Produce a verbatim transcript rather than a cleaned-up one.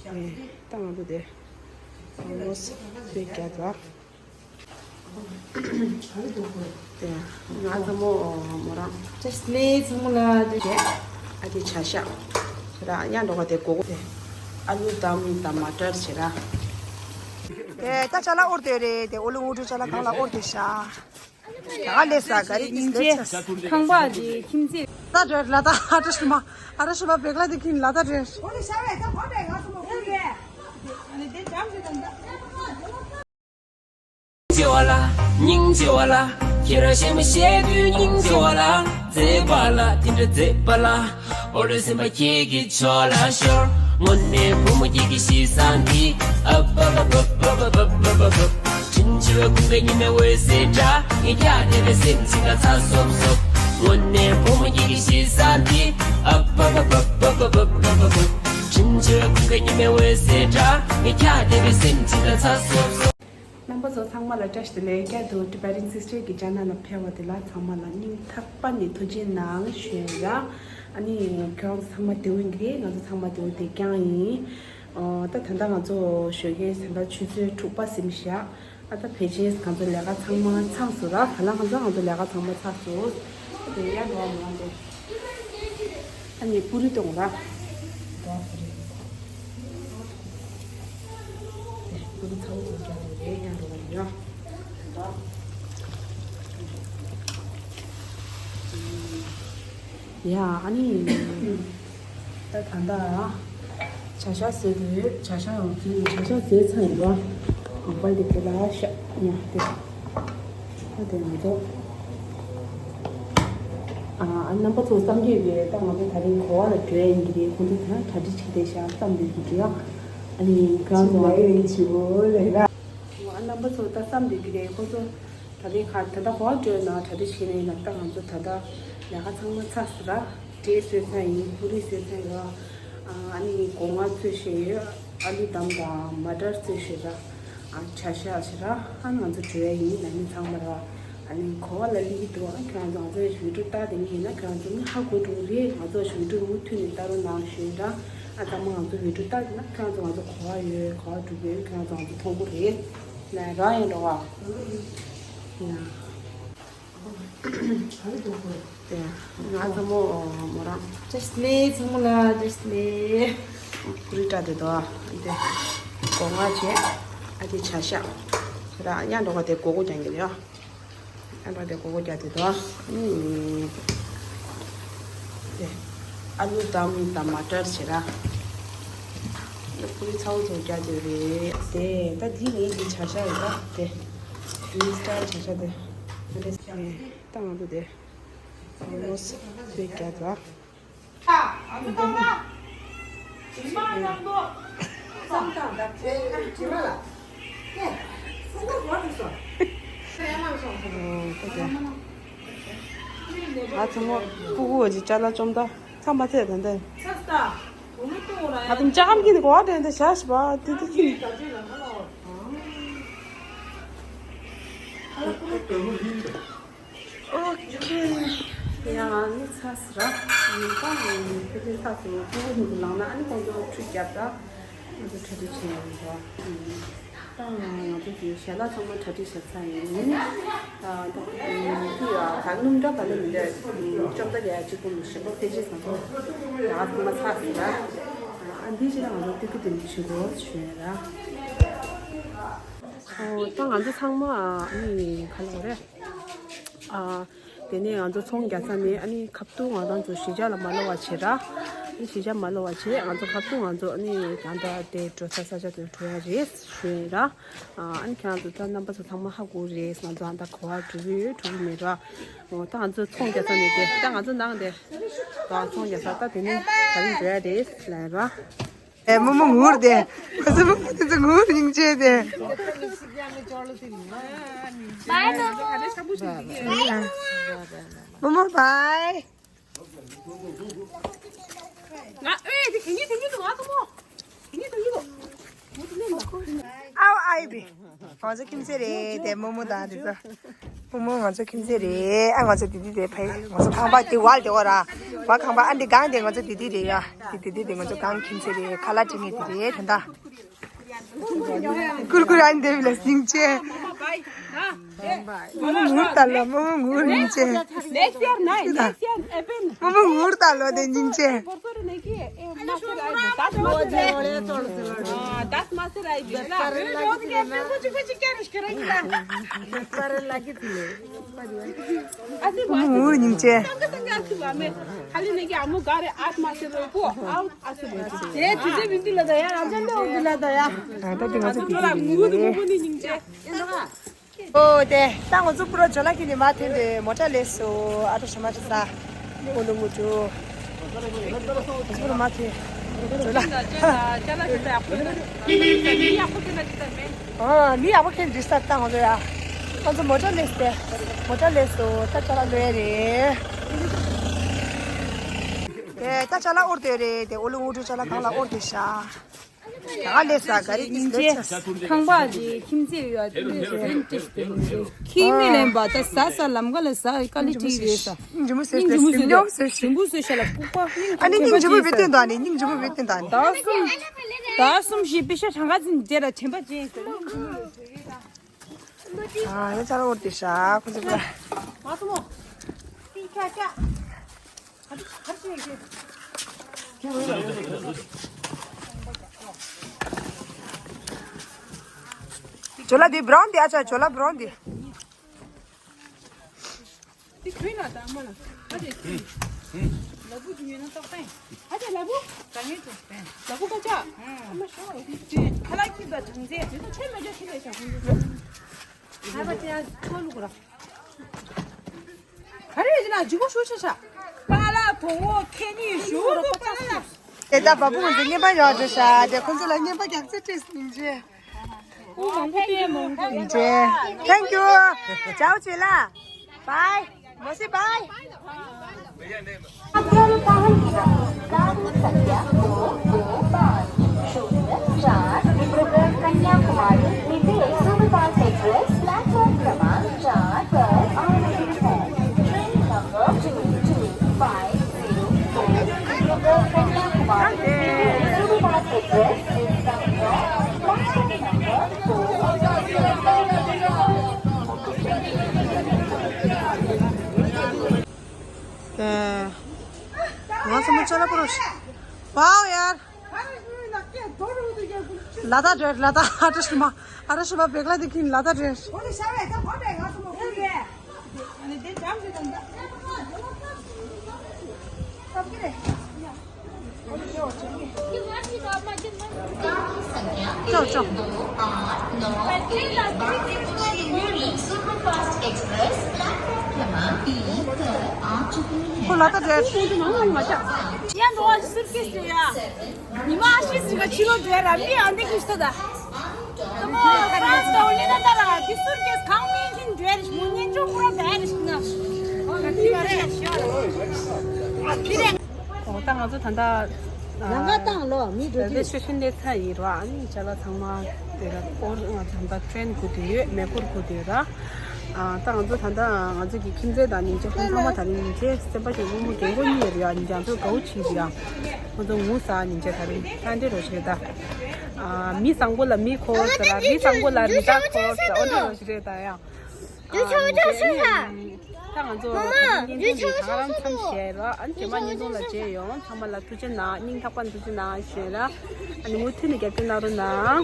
ད་ང་ཚོ་དེ་མོ་མོ་སི་བེད་རྒྱག་ད། དེ་ང་ཚོ་མོ་མོ་རང་ཅེས་ལེ་ཚོ་མོ་ལ་དེ་བྱས། ཨ་དེ་བྱ་ཤ་ཞེ་དྲག་ཡང་འགྲོ་ག་དེ་གོ་གོ་དེ་ཨ་ལུ་དང་ཊ་མ་ཊར་ཞེ་དྲག་དེ་ད་ཅ་ལག་ཨོར་དེ་རེད། དེ་ཨོ་ལུ་ངུ་ཀྲུ་ཅ་ལག་གང་ལ་ཨོར་དེ་ཤ། ད་ལས་ས་ག་རེ་དེ་ལས་ས་ཁང་པ་དེ་ཁྱིམ་མཚེས། ད་རེད་ལ་ད་ཨ་ཏྲ་ཤི་མ་ཨ་ཏྲ་ཤི་མ་བེག་ལ་དེ་ཁྱིམ་ལ་ད་རེད། སྙིང་རྗེ་བ་ལ། སྙིང་རྗེ་བ་ལ། ཁྱེད་རང་ཞེ་མ་ཞེ་དུས་སྙིང་རྗེ་བ་ལ། མཛེས་པ་ལ་དེ་འདྲ་མཛེས་པ་ལ། ཨོ་ལོ་སེམས་པ་ཁྱེད་ཀྱི་ཕྱོགས་ལ་ཤོར། དངོས་གནས་བུ་མོ་ཁྱེད་ཀྱི་གཤིས་བཟང་འདི། ཨབ་ཨབ་ཨབ། དྲིན་ཆེ་བའི་ཀུན་དགའ་ཉི་མའི་འོད་ཟེར་འདྲ། ངས་ཀྱང་དེ་འདྲ་སེམས་ཅན་ལ་ཚ་སོབ་སོབ། དངོས་གནས་བུ་མོ་ཁྱེད་ཀྱི་གཤིས་བཟང་འདི། ཨབ་ཨབ་ཨབ། དྲིན་ཆེ་བའི་ཀུན་དགའ་ཉི་མའི་འོད་ཟེར་འདྲ། ངས་ཀྱང་དེ་འདྲ་སེམས་ཅན་ལ་ཚ་སོབ་སོབ། རྣམ་པ་ཚོ་ཚང་མ་ལ་བཀྲ་ཤིས་བདེ་ལེགས། ཀྱ་དུ་Tibetan Sister གི་channel ལ་ཕེབས་པ་དེ་ལ་ཚང་མ་ལ་སྙིང་ཐག་པ་ནས་ཐུགས་རྗེ་གནང་ཞུ་ཡ། ཨ་ནི་ཁྱོད་རང་ཚོ་ཚང་མ་བདེ་པོ་ཡིན་གྱི་རེད། ང་ཚོ་ཚང་མ་བདེ་པོ་བསྡད་རྐྱང་ཡིན། ཨོ་ད་ད་ལྟ་ང་ཚོ་ཞོགས་ཀའི་ད་ལྟ་ཆུ་ཚོད་དྲུག་པ་ཟིན་ཤག་ཨ་ད་ཕལ་ཆེར་ང་ཚོ་ལས་ཀ་ཚང་མ་ཚར་སོང་ར། ག་ལ་ང་ཚོ་ང་ཚོ་ལས་ཀ་ཚང་མ་ཚར་སོང་། ཨ་དེ་ཡར་འགྲོ་བ་མ་འདུག་ཨ་ནི་པུ་རི་གཏོང་ར། འགྲོ་པུ་རི། དེ་པུ་རི་ཚ་བོ་ཚོ་རྒྱག་དགོས་རེད། ཡར་འགྲོ་བ་ཡིན་ར། ཡ་ཨ་ནི། ད་ད་ལྟ་བྱ་ཤ་བཟོས་དུས་བྱ་ཤ་ཡང་བཟོས་བྱ་ཤ་བཟོས་ཚར་ཡིན་པ། ཨ་པ་འདི་དེ་ལ་ཤ་ཡ་དེ། ད་དེ་ང་ཚོ་ཨ་རྣམ་པ་ཚོ་བསམ་གྱི་ཡོད་པས། ད་ང་ཚོ་ད་རིང་གོ་བ་ལ་འགྲོ་ཡ་ཡིན་གྱི་རེད། ཁོང་ཚོ་ད་གྲ་སྒྲིག་བྱེད་བསྡད་ཤག་བསམ་འདུག་གི་འགྲོ་ཡ། ཨ་ནི་ཁྱེད་རང་ཚོ་ང་ཚོ་ཡིན་གྱི་འོ་ལེ་ལ། ཨ་རྣམ་པ་ཚོ་ད་བསམ་འདུག་གི་རེད། ཁོང་ཚོ་ད་རིང་ག་ད་ལྟ་གོ་བ་འགྲོ་ན་གྲ་སྒྲིག་བྱེད་ནས་ཡིན་ན། ད་ང་ཚོ་ད་ལྟ་ལས་ཀ་ཚང་མ་ཚར་སོང་ར། འབྲས་བཟོས་ཚར་ཡིན། པུ་རི་བཟོས་ཚར་ཡོད། ཨ་ནི་སྒོ་ང་བཙོས་བཞག་ཡོད། ཨ་ལུ་དམ་དང་མ་ཊར་བཙོས་བཞག་ར། ཨ་བྱ་ཤ་བྱས་ར། ཨ་ང་ཚོ་འགྲོ་ཡ་ཡིན། ན་ནིང་ཚང་མ་ར། ཨ་ནི་གོ་བ་ལ་སླེབས་ཀྱི་འདུག་ཨ་ཁྱེད་རང་ཚོ་ང་ཚོ་བི་ཌིའོ་ལྟ་དེ་ནི་ཡིན་ན་ཁྱེད་རང་ཚོ་ནི་ཧ་གོ་འགྲོ་གི་རེད། ང་ཚོ་བི་ཌིའོ་མུ་མཐུད་ནས་ལྟ་རོགས་གནང་ཞུ་ཡིན་ར། ཨ་ཚང་མ་ང་ཚོ་བི་ཌིའོ་ལྟ་དེ་ན་ཁྱེད་རང་ཚོ་ང་ཚོ་གོ་བ་ཡོད། གོ་བ་འགྲོ་གི་ཡོད། ཁྱེད་རང་ཚོ་ང་ཚོ་མཐོང་གི་རེད། ལ་ར་ཡིན་ར་བ། ཡ། དེ་ང་ཚོ་མོ་མོ་རང་ཅེས་ལེ་ཚོ་མོ་ལ་ཅེས་ལེ། པུ་རི་ཏྲ་དེ་དོ། དེ་སྒོ་ང་བྱས། ཨ་དེ་བྱ་ཤ་ར་ཡང་འགྲོ་ག་དེ་སྒོར་སྒོར་རྒྱག་གི་རེད། ཡང་འགྲོ་དེ་སྒོར་སྒོར་རྒྱག་དེ་དོ། ཨ་ནི་དེ་ཨ་ལུ་དང་ཊ་མ་ཊར་བྱས་ར། དེ་པུ་རི་ཚ་བོ་ཚོ་རྒྱག་དེ་རེད། དེ་ད་དེ་ངའི་དེ་བྱ་ཤ་རེད་ད། དེ་ཊུ་རི་སི་ཊལ་བྱ་ཤ་དེ། དེ་ད་ང་ཚོ་དེ། མོ་མོ་སི་བེད་རྒྱག་དོ། ཨ་ཚང་མ་ཕྲུ་གུ་འོ་ཅི་ཅ་ལག་བཅོམ་ད་ཚང་མ་ཚད་ད་འདི། ཨ་ཚང་ཅ་ཧམ་གྱི་འདི་གོ་བ་དྲན་ད་བྱ་ཞིག་པ་དེ་དེ་ཅི། ཨོ་ཁེ། ཡང་ནི་ཚ་སི་ར། ཡིན་པ་ནི་ཕལ་ཆེར་ཚ་སི་ཕྲུ་གུ་ནི་ལངས་ན་ཨ་ནི་ཁོང་ཚོ་ཁྲུས་བརྒྱབ་ད། ང་ཚོ་གྲ་སྒྲིག་བྱས་ཡོད་ར། ད་ང་ཚོ་གི་ཞལ་ལག་ཚང་མ་གྲ་སྒྲིག་བྱས་ཚར་ཡིན། ད་ད་དེ་ཡ་ད་སྣུམ་འདྲ་ག་ལེ་མི་འདྲ་བཅོམ་ད་རྒྱ་གཅིག་པུ་མི་ཞིམ་པོ་ཕལ་ཆེར་ང་ཚོ་ལག་ཚང་མ་ཚ་སི་ར། ཨ་འདི་ཕྱི་ལ་ང་ཚོ་ཏི་ཀི་དེ་འདྲ་བྱེད་དགོས་ཞུ་ཡ་ར། ཨོ་ད་ང་ཚོ་ཚང་མ་ཨ་ནི་ག་ལ་རེད། ཨ་དེ་ནས་ང་ཚོ་ཚོང་རྒྱག་ས་ནས་ཨ་ནི་ཁ་ཐུག་ང་རང་ཚོ་གཞིས་ཆགས་ལ་མ་ལོག་པ་བྱེད་ར། ཨ་ནི་གཞིས་ཆགས་མ་ལོག་པ་བྱེད། ང་ཚོ་ཁ་ཐུག་ང་ཚོ་ཨ་ནི་ད་ལྟ་དེ་འགྲོ་ས་ས་ཆ་དེ་འགྲོ་ཡ་རེད་ཞུ་ཡིན་ར། ཨ་ནི་ཁྱེད་རང་ཚོ་ད་རྣམ་པ་ཚོ་ཚང་མ་ཧ་གོ་རེད། ང་ཚོ་ཨ་ད་གོ་བ་འགྲོ་གི་ཡོད་འགྲོ་གི་མེད་ར། ཨོ་ད་ང་ཚོ་ཚོང་རྒྱག་ས་ནས་དེ་ད་ང་ཚོ་ནང་དེ་ད་ཚོང་རྒྱག་ས་ད་དེ་ནས་ད་རིང་འགྲོ་ཡ་རེད་ལབ་ར། ཨེ་མོ་མོ་ངུར་ཏེ། ཁོ་ཚོ་མོ་མོ་དེ་ཚོ་ངུར་སྙིང་རྗེ་ཏེ། བའི་མོ་མོ། མོ་མོ་བའི། ང་ཨེ་དེ་གཉིས་དེ་གཉིས་དུ་ང་ཚོ་མོ། གཉིས་དེ་གཉིས་དུ། ཨའོ་ཨའི་བི། ང་ཚོ་ཁྱིམ་མཚེས་རེད་དེ་མོ་མོ་དང་དེ་ཚོ། མོ་ང་ཚོ་ཁྱིམ་མཚེས་རེད། ཨ་ང་ཚོ་དེ་དུས་དེ་ཕ་ང་ཚོ་ཁང་པ་དེ་བར་དེ་འོ་ར། བ་ཁང་པ་ཨ་འདི་སྒང་དེ་ང་ཚོ་དེ་དུས་དེ་ཡ། དེ་དེ་དུས་དེ་ང་ཚོ་སྒང་ཁྱིམ་མཚེས་རེད། ཁ་ལག་སྤྲད་མཁན་དེ་རེད་ད་ལྟ། ཀུར་ཀུར་ཨན་དེ་བི་ལ་སྙིང་རྗེ། མོ་མོ་ངུར་ལྟ་ལོ། མོ་མོ་ངུར་སྙིང་རྗེ། Next year, night, next year, happen. མོ་མོ་ངུར་ལྟ་ལོ་དེ་སྙིང་རྗེ། མོ་མོ་ངུར་སྙིང་རྗེ། ད་ལྟ་དེ་ང་ཚོ་དེ་དེ་རེད། ཨོ་དེ་ད་ང་ཚོ་པུ་ར་ཇོ་ལ་གི་ནི་མ་ཐེན་དེ་མོ་ཊ་ལས་སོ། ཨ་ཏོ་ཤ་མ་ཏི་ས་ནི་འོ་ལུ་མུ་ཏུ་ང་ཚོ་པུ་ར་མ་ཐེ་ཇོ་ལ། ཨ་མི་ཡག་པོ་ཁེན་འདྲི་ས་ད་ང་ཚོ་ཡ། ང་ཚོ་མོ་ཊ་ལས་སྟེ་མོ་ཊ་ལས་སོ། ད་ཅ་ལག་ལོས་རེད། དེ་ད་ཅ་ལག་ཨོར་དེ་རེད། དེ་འོ་ལུ་མུ་ཏུ་ཅ་ལག་གང་ལ་ཨོར་དེ་ཤ། ད་ལས་ས་ག་རེ་ཏིས་ལས་ཆ། ཁང་པ་རེད། ཁྱིམ་མཚེས་ཡོད་དེ་ནས་རེན་ཏིས་དེ་ནས་ཁྱིམ་མི་ལེན་པ་ད་ཟ་ས་ལམ་ཀ་ལ་ཟ་ཀ་ལི་ཏི་རེད་ས། སྙིང་རྗེ་མོ་ཟེར་ཏེ་སེམས་ཉོབ་ཟེར་ཞིང་བུ་སོས་ཤ་ལ་ལྐུག་པ། ཨ་ནི་སྙིང་རྗེ་མོ་བེད་སྟོན་དང་ནི་སྙིང་རྗེ་མོ་བེད་སྟོན་དང་ནི། ད་གསུམ་ད་གསུམ་བཞི་པེ་ཤ་གྲངས་ཀ་ཙམ་རྗེས་ལ་དྲན་པ་ཅན་ཟེར། ཨ་ཡ་ཅ་ལག་ཨོར་དེ་ཤ་ཁོ་ཚོ་པ། ཇོ་ལ་དེ་བྷ་རའུན་དེ་ཨ་ཅག་ཇོ་ལ་བྷ་རའུན་དེ། དེ་གྱོན་ན་ད་མ་ལ། ཨ་དེ་ལ་བུ་གྱོན་ན་ཏོག་པན། ཨ་དེ་ལ་བུ་ད་ངས་ཏོག་པན། ལ་བུ་ཀ་ཅག་ཨ་མ་ཤོག་དེ་ཁ་ལག་ཁྱི་ད་དྲང་ཚེ་དེ་ད་ཆོས་མ་ཅག་ཁྱི་ལས་ཤག་ཧུན་དུ། ང་པ་ཅག་ཚོ་ལུག་ར། ག་རེ་ཡིན་ན་ཇི་གོ་ཤུ་ཤ་ཤ། པ་ལ་བུ་མོ་ཁེ་ནི་ཞུ་རོ་པ་ལ། དེ་ད་བ་བུ་ང་ཚོ་རྔན་པ་ཡོད་འགྲོ་ཤ། དེ་ཁོ་ཚོ་ལ་རྔན་པ་རྒྱག་ཚེ་སྤྲད་སྙིང་རྗེ། ཁོང་མང་པོ་སྟེ་མང་པོ། Thank you. Ciao, Chela. Bye. Mosi, bye. Dibrugarh Kanyakumari विशेष superfast express platform क्रमांक चार पर आ रही है। Train number two two five zero four, Dibrugarh Kanyakumari विशेष superfast express is coming on platform number four. ང་ཚོ་མི་ཆོ་ལ་པོ་རོ་ཤ། Wow, यार. लाता ड्रेस, लाता आटोशमा, आटोशमा बेगला देखिन लाता ड्रेस। चल, चल। सुपरफास्ट एक्सप्रेस प्लेटफॉर्म क्रमांक तीन पर आ चुकी है। खोला तो ड्रेस। या नोज सुटकेस या। निमा आशीष का चिलो ड्रेस अभी आंदे किस्तो दा। तमो फ्रांस का उन्हें ना तारा कि सुटकेस खाओ में जिन ड्रेस मुन्ने जो पूरा बैग ना। ཨོ་ད་ང་ཚོ་ད་ལྟ་རང་དགའ་བཏང་ལོ་མི་འགྲོ་རེ་ཇི་སི་ཊེ་ཤན་སླེབས་ཚར་ཡིན་ར། ཨ་ནི་ཅ་ལག་ཚང་མ་དེ་ལ་སྐོར་ང་ཚོ་ད་ལྟ་ཊེན་ཁུར་དུ་ཡོད། མེ་འཁོར་ཁུར་དུ་ཡོད་ར། ཨ་ད་ང་ཚོ་ད་ལྟ་ང་ཚོ་གི་ཁྱིམ་མཚེས་དང་ཉིན་ཅག་ཁོང་ཚང་མ་ད་ནི་ཉིན་ཅག་སེམས་པ་ཞིག་དབུལ་མོ་རྒན་གོག་གཉིས་ཡོད་རེད་ཡ། ཉིན་ཅག་ཚོ་དགའ་བོ་བྱེད་ཀྱི་ཡ། ཁོང་ཚོ་ངུ་ས་ཉིན་ཅག་ད་རེད། ད་འདྲ་རོ་ཞིག་རེད་ད། ཨ་མི་བཟང་པོ་ལ་མི་འཁོར་ཟེར་ར། རི་བཟང་པོ་ལ་རི་དྭགས་འཁོར་ཟེར། འོ་འདྲ་རོ་ཞིག་རེད་ད་ཡ། ད་ང་ཚོ་ད་ལྟ་བརྙན་ཐུང་འདི་ད་ག་རང་མཚམས་བཞག་ར། ཨ་ནི་རྗེས་མ་བརྙན་ཐུང་ལ་མཇལ་ཡོང་། ཚང་མ་ལ་ཐུགས་རྗེ་གནང་། སྙིང་ཐག་པ་ནས་ཐུགས་རྗེ་གནང་ཞུ་ཡ་ལ། ཨ་ནི་མུ་མཐུད་ནས་རྒྱབ་སྐྱོར་གནང་རོགས་གནང་།